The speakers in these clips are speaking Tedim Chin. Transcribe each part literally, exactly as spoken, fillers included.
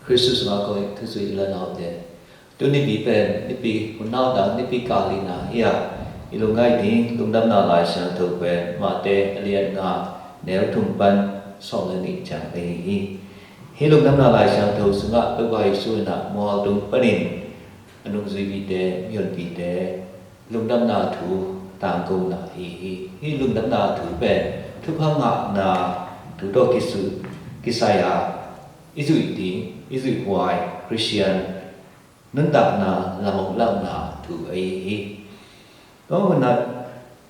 Khristu sungah kong it thuzui u le naute, tuni nipi pen nipi hun naudang, nipi kal lina hi a, i lungngaih ding lungdamna Lai Siangtho pen Mate a lian nga, neu thum pan sawm le nih ciang ahi hi. Hih lungdamna Lai Siangtho sungah Topa Jesu in a mualtung panin a nungzuipite, mihonpite lungdamna thu tangkona ahi hi. Hih lungdamna thu pen thupha ngahna thu tawh kisu, kisai a, i zuih ding, i zuihhuai Khristian nuntakna lamong lakna thu ahi hi. Tua hun a,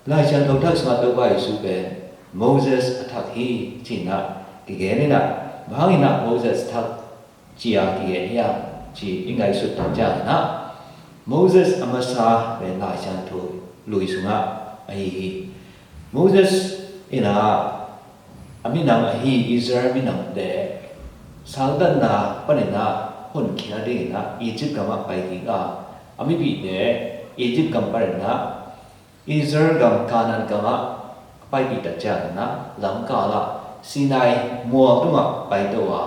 Lai Siangtho thak sungah Topa Jesu pen Moses a thak hi ci-in a kigen in a, bang hangin a Moses thak ci-a kigen hiam ci i ngaihsut tak ciangin a, Moses a masa pen Lai Siangtho lui sungah ahi hi. Moses in a, a minam ahi Israel minamte saltanna panin a honkhia dingin a Egypt gamah pai ding a, a mipite Egypt gam panin a Israel gam Canaan gamah a paipih tak ciangin a, lamkal ah Sinai mual tungah paito a,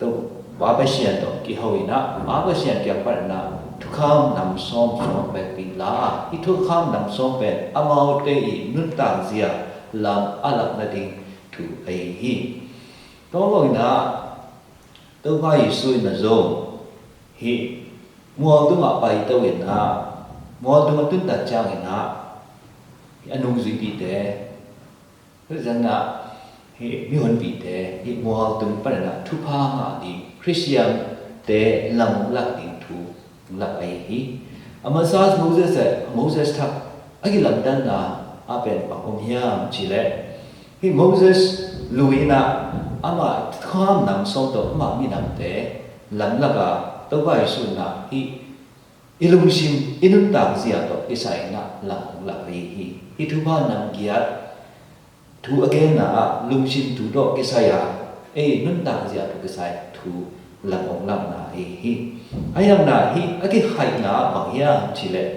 Topa Pasian tawh kiho in a, Pa Pasian kiang panin a thukham nam sawm sawm pen pi la a, hih thukham nam sawm pen amaute i nuntakzia lam a lak nading thu ahi hi. Tua mawh in a, Topa Jesu in a zong hih mual tungah paito in a, mual tungah tun tak ciangin a, hih a nungzuipite, hih zang a, hih mihonpite hih mual tung panin a thupha ngah ding, Khristiante lamong lak ding thu lak ahi hi. A masa Moses, Moses thak a kilamdanna a pen bang om hiam cih leh, hih Moses lui in a, amah thukham nam sawm tawh amah minamte lamlak a, Topa Jesu in a hih i lungsim, i nuntakzia tawh kisai in a lamong lak ahi hi. Hih thupha nam giat, thu a genna ah lungsim thu tawh kisai a, ei nuntakzia tawh kisai thu lamong lakna ahi hi. Ahi hangin a, hih a kikhaihna bang hiam cih leh,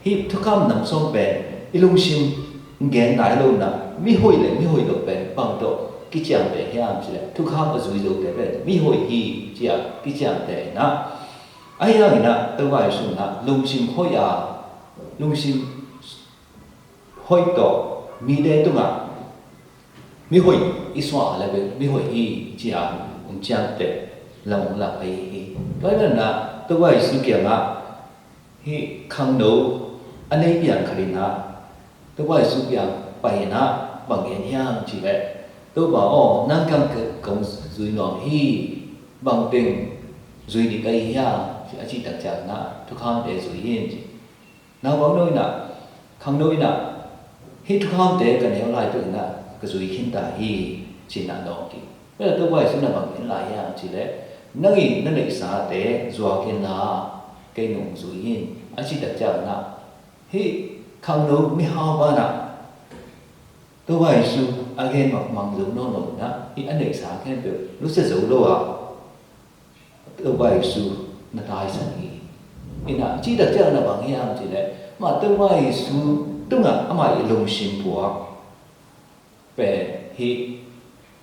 hih thukham nam sawm pen i lungsim gen nai lo in a, mihoih le mihoih lo pen bang tawh kiciamteh hiam cih leh, thukham a zui zote pen mihoih hi ci-a kiciamteh in a, ahi hangin a, Topa Jesu in a lungsim hoih a, lungsim hoih tawh mite tungah mihoih i suah a, le mihoih hi ci-a hong ciamteh lamong lak ahi hi. Tua ahih manin a, Topa Jesu kiangah hih khangno a nei piang khat in a, Topa Jesu kiang pai in a, bang gen hiam cih leh, Topa aw, nang kiang kong zui nuam hi, bang teng zui ding ka hi hiam, a cih tak ciangin a, thukhamte zui in ci. Naupangno in a, khangno in a, hih thukhamte ka neu lai pek in a, ka zui khin ta hi, ci-in a nawng kik. Tua leh Topa Jesu in a bang gen lai hiam cih leh, nang in na neihsate zuak in la, kei nong zui in, a cih tak ciangin a, hih khangno mihau pa in a, Topa Jesu a gen mahmah zo nawn lo in a, hih a neihsa khempeuh nusia zo lo a, Topa Jesu na taisan hi. In a, cih tak ciangin a bang hiam cih leh, amah Topa Jesu tungah amah i lungsim puak pen hih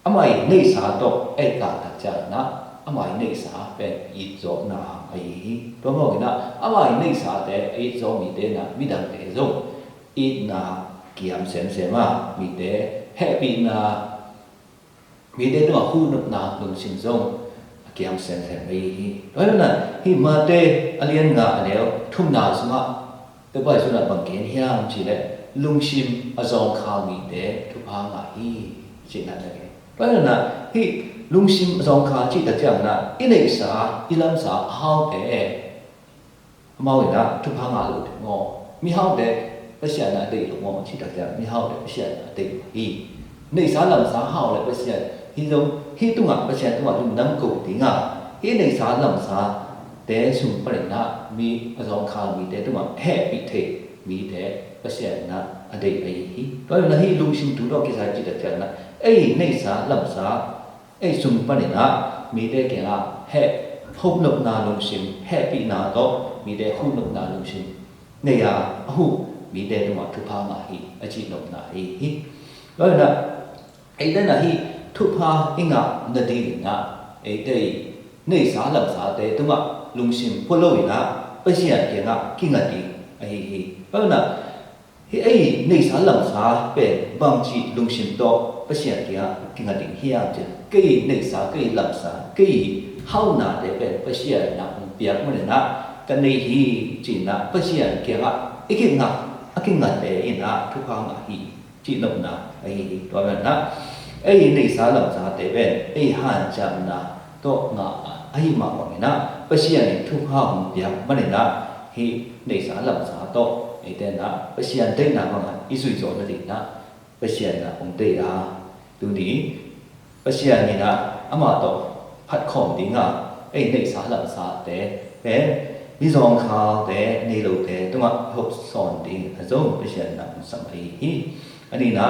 amah i neihsa tawh a et kah tak ciangin a, amah i neihsa pen itzawhna ahi hi. Tua mawh in a, amah i neihsate a itzawh mite in a, midangte zong itna kiam semsem a, mite hehpihna, mite tungah huhnopna lungsim zong a kiam semsem ahi hi. Tua ahih manin a, hih Mate a lian nga, a neu thumna sungah Topa Jesu in a bang gen hiam cih leh, lungsim a zawngkhal mite thupha ngah hi, ci-in a na gen. Tua ahih manin a, hih lungsim a zawngkhal cih tak ciangin a, i neihsa, i lamsa a haute amau in a thupha ngah lo ding maw? Mihaute Pasian in a deih lo maw? Cih tak ciang mihaute Pasian in a deih hi. Neihsa lamsa hau leh Pasian, hih zong, hih tungah, Pasian tungah lungdam ko ding a, hih neihsa lamsate sung panin a mi a zawngkhal mite tungah hehpih thei mite Pasian in a deih ahi hi. Tua ahih manin a, hih lungsim thu tawh kisai cih tak ciangin a, ei neihsa lamsa ei sung panin a mite kiangah heh, huhnopna lungsim, hehpihna tawh mite huhnopna lungsim nei a, a huh mite tungah thupha ngah hi, a cih nopna ahi hi. Tua ahih manin a, eite in a hih thupha i ngah nadingin a, eite i neihsa lamsate tungah lungsim pua lo in ah Pasian kiangah kinga ding ahi hi. Tua ahih manin ah hih ei neihsa lamsa pen bangci lungsim tawh Pasian kiangah kinga ding hiam cih leh, kei neihsa, kei lamsa, kei haunate pen Pasian in ah hong piak manin ah ka nei hi ci-in ah Pasian kiangah i kingah, a kingate in ah thupha ngah hi. Cihnopna ahi hi. Tua ahih manin ah ei neihsa lamsate pen ei hanciamna tawh ngah a, ahih mah bangin ah Pasian in thupha hong piak manin ah hih neihsa lamsa tawh eite in ah Pasian deihna bangah i zui zawh nadingin ah Pasian in ah hong deih a, tuni Pasian in ah amah tawh phatkhawm ding a, ei neihsa lamsate pen mizawngkhalte, nei lote tungah hopsawn ding a zong Pasian in ah hong sam ahi hi. A nihna,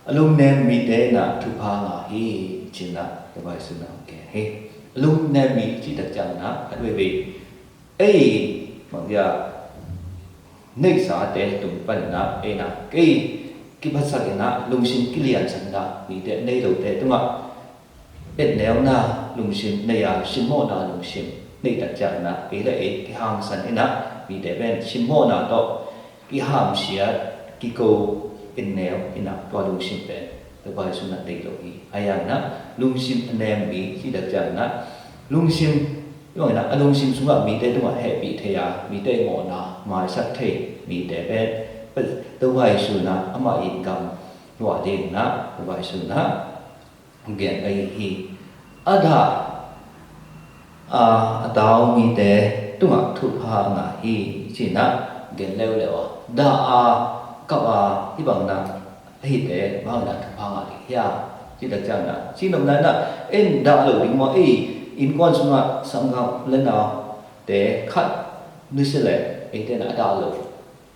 a lungnem mite in ah thupha ngah hi ci-in ah Topa Jesuh in ah hong gen hi. A lungnem mi cih tak ciangin ah khat veivei ei, bang hiam, neihsate tung panin ah ei in ah kei kiphatsak in ah lungsim kiliansak in ah mite, nei lote tungah etneuna lungsim nei a, simmawhna lungsim neih tak ciangin ah ei le ei kihangsan in ah mite pen simmawhna tawh kihamsiat, kiko, etneu in ah tua lungsim pen Topa Jesuh in ah deih lo hi. Ahi hangin ah lungsim a nem mi cih tak ciangin ah lungsim, tua ahih manin ah a lungsim sungah mite tungah hehpih thei a, mite mawhna maisak thei mite pen Topa Jesuh in ah amah i gam luah dingin ah Topa Jesuh in ah gen ahi hi. A dah a, a tau mite tungah thupha ngah hi ci-in ah gen leuleu a, dah a, kap a, hih bangin ah ahite bangin ah thupha ngah ding hiam cih tak ciangin ah, cihnopna in ah ei dah lo ding maw, ei innkuan sungah sanggam le naute khat nusia leh eite in ah a dah lo,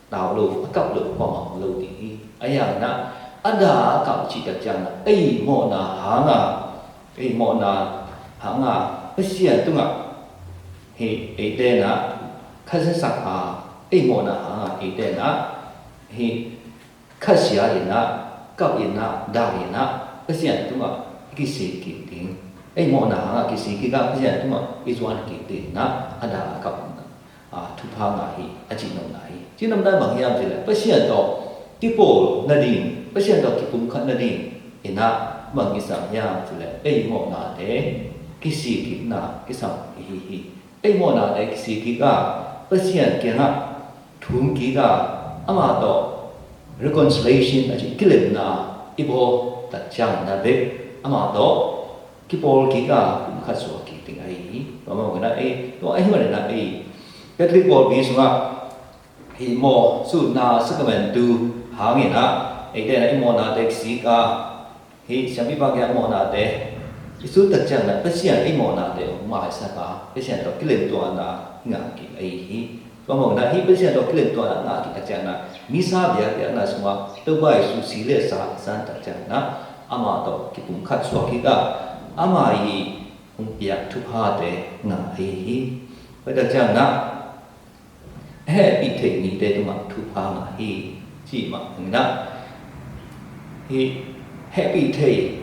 tau lo, a kap lo kuamah om lo ding hi. Ahi hangin ah a dah a kap cih tak ciangin ah ei mawhna hanga, ei mawhna hanga Pasian tungah hih eite in ah khasiasak a, ei mawhna hanga eite in ah hih khasia in ah, kap in ah, dah in ah Pasian tungah kisik kik ding. Ei mawhna hanga kisik kik a, Pasian tungah i zuan kik ding in ah a dah a kap in ah a, thupha ngah hi, a cihnopna hi. Cihnopna bang hiam cih leh Pasian tawh kipawl nading, Pasian tawh kipumkhat nadingin ah bang kisam hiam cih leh ei mawhnate kisik kikna kisam i hi hi. Ei mawhnate kisik kik a, Pasian kiangah thum kik a, amah tawh reconciliation a cih kilemna i bawl tak ciangin ah bek amah tawh kipawl kik a, pumkhat suak kik ding ahi hi. Tua mah bangin ah ei, tua ahih manin ah ei Catholic pawlpi sungah hih mawh sutna sacrament tu hangin ah eite in ah i mawhnate kisik a, hih siampipa kiang mawhnate i sut tak ciangin ah Pasian ei mawhnate hong maisak a, Pasian tawh kilemtuahna i ngah kik ahi hi. Tua mah bangin ah hih Pasian tawh kilemtuahna ngah kik tak ciangin ah misa biakpiakna sungah Topa Jesuh si le sa i san tak ciangin ah amah tawh kipumkhat suak kik a, amah i hong piak thuphate ngah ahi hi. Tua tak ciangin ah hehpih theih mite tungah thupha ngah hi, ci mah bangin ah hih hehpih theih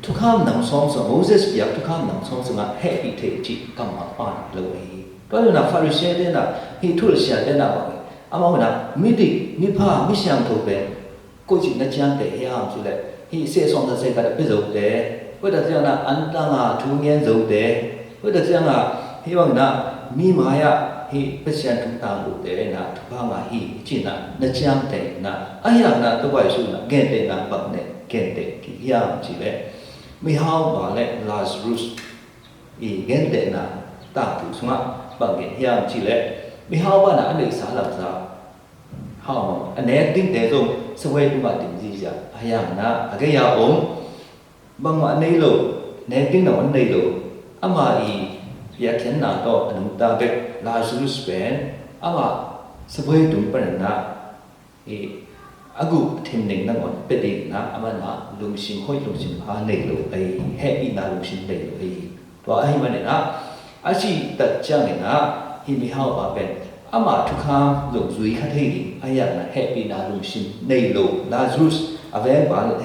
thukham nam sawm sungah, Moses piak thukham nam sawm sungah hehpih theih cih kammal pan lo ahi hi. Tua ahih manin ah Pharisee-te in ah, hih thulsiate in ah bang, amau in ah midik, mipha, misiangtho pen koici na ciamteh hiam cih leh hih seh sawm za seh khat a pia zote, tua tak ciangin ah antang a thu ngen zote, tua tak ciangin ah hih bangin ah mi mai-ah hih Pasian thu tangkote in ah thupha ngah hi ci-in ah na ciamteh in ah, ahi hangin ah Topa Jesuh in ah gentehna bang nei, genteh kik hiam cih leh mihaupa le Lazarus i gentehna tangthu sungah bang gen hiam cih leh mihaupa in ah a neihsa lamsa hau a nek dingte zong sabuai tungah dim ziahziah, ahi hangin ah a gei-a om bangmah nei lo, nek ding nangawn nei lo, ama i piakkhiatna tawh a nungta bek Lazarus pen amah sabuai tung panin ah i a guh thim ning nangawn pia dingin ah amah in ah lungsim hoih, lungsim pha nei lo ahi hi, hehpihna lungsim nei lo ahi hi. Tua ahih manin ah a cih tak ciangin ah hih mihaupa pen ama thukham zong zui kha thei ding, ahi hangin ah hehpihna lungsim nei lo Lazarus a vengpa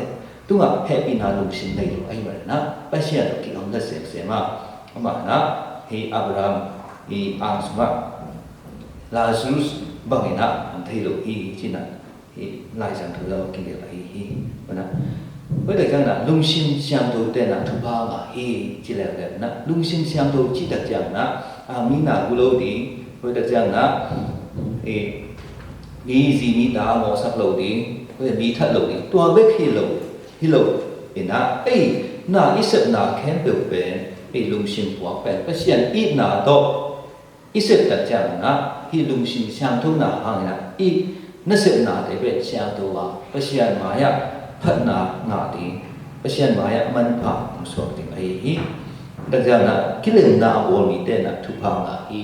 tungah hehpihna lungsim nei lo ahih manin ah Pasian tawh kigamla semsem a, Amah in ah hih Abraham ii ang sungah Lazarus bangin ah om thei lo hi ci-in ah hih Lai Siangtho lam ah kigelh ahi hi. Tua in ah, tua tak ciangin ah lungsim siangtho te in ah thupha ngah hi ci leuleu in ah, lungsim siangtho cih tak ciangin ah, a, mi na gu lo ding, tua tak ciangin ah, eh, mi zi mi ta a mawhsak lo ding, tua mi that lo ding, tua bek hi lo, hi lo in ah, ei na i sepna khempeuh pen ei lungsim puak pen Pasian itna tawh i sep tak ciangin ah, hih lungsim siangthona hangin ah i nasepnate pen siangtho a, Pasian mai-ah phatna ngah ding, Pasian mai-ah manpha hong suak ding ahi hi. Tak ciangin ah kilemna a bawl mite in ah thupha ngah hi.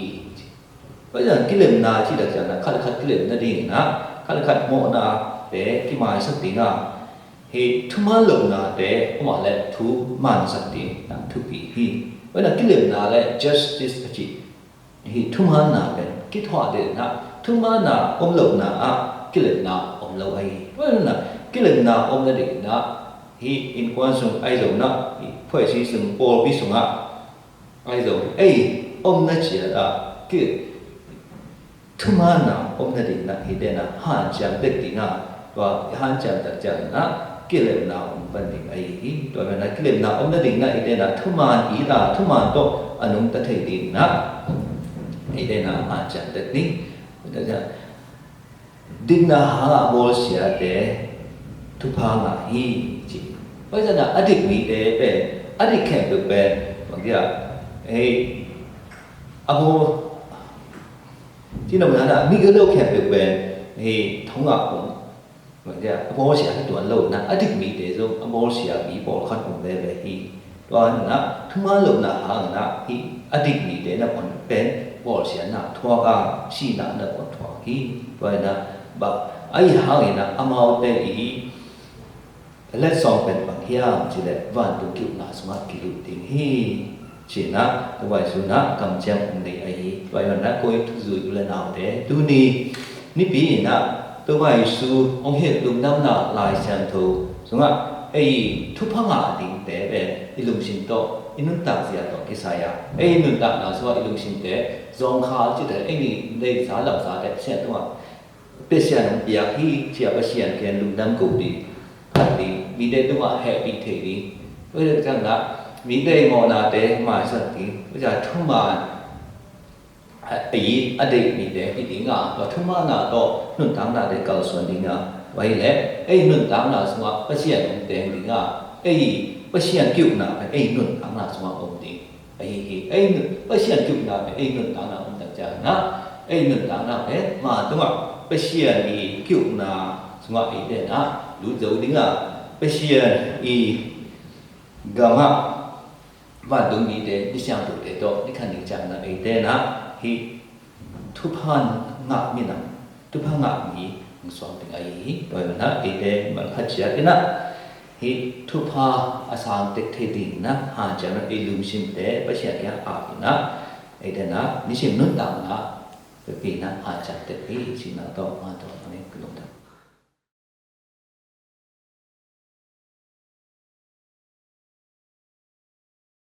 Pasian kilemna cih tak ciangin ah khat le khat kilem nadingin ah, khat le khat mawhnate kimaisak ding a, hih thuman lohnate om leh thumansak ding in ah thupi hi. Tua in ah kilemna le justice a cih hih thumanna pen kithuah ding in ah, thumanna om lohna ah kilemna om lo ahi hi. Tua in ah kilemna om nadingin ah, hih innkuan sung ahi zongin ah, hih phuaisi sung, pawlpi sungah ahi zong, ei omna ciat ah ki, thumanna om nadingin ah hihte in ah hanciam tek ding a, tua hanciam tak ciangin ah kilemna om pan ding ahi hi. Tua in ah kilemna om nadingin ah hihte in ah thuman it a, thuman tawh a nungta thei dingin ah hihte in ah hanciam tek ding. Dikna hangah bawlsiate thupha ngah hi ci. Tua in ah a dik mite pen, a dik khempeuh pen, bang hia, hei, a bawl, ci na mun ah mi gilo khempeuh pen, hei, thong ah om, bang hia, a bawlsia hi tuan lo in ah, a dik mite zong a bawlsia mi pawlkhat om veve hi. Tua in ah thuman lohna hangin ah hih a dik mite na pon pen bawlsiatna thuak a, sihna na pon thuak hi. Tua in ah, bang, ahi hangin ah amaute i letsong pen bang hiam cih leh vantung ki-ukna sungah kilut ding hi. Ci-in ah tua Jesu in ah kamciam hong nei ahi hi. Tua ahih manin ah koi thuzui u le naute, tuni Nipi in ah tua Jesu hong hilh lungdamna Lai Siangtho sungah ei thupha ngah dingte pen i lungsim tawh, i nuntak zia tawh kisai a, ei nuntakna sungah i lungsimte zawngkhal cihte, ei mi deihsa lamsate Pasian tungah, Pasian hong piak hi ci-a Pasian kiang lungdam ko ding, phat ding, mite tungah hehpih thei ding, tua ciangin ah mite i mawhnate maisak ding, tua ciang thuman a, a deih mite hi ding a, tua thumanna tawh nuntaknate kalsuan ding a, tua hi leh ei nuntakna sungah Pasian hong teng ding a, ei Pasian ki-ukna pen ei nuntakna sungah om ding ahi hi. Ei nun-, Pasian ki-ukna pen ei nuntakna om tak ciangin ah, ei nuntakna pen vantung ah Pasian i ki-ukna sungah eite in ah lut zo ding a, Pasian i gam ah vantung mite, mi siangthote tawh dikha ding ciangin ah eite in ah hih thupha ngah minam, thupha ngah mi hong suak ding ahi hi. Tua ahih manin ah eite malkhat ciat in ah hih thupha a sang tek thei dingin ah hanciam in ah ei lungsimte Pasian kiang ap in ah, eite in ah nisim nuntakna pia in ah hanciam tek hi cihna tawh, mah tawh, amen. Ka lungdam.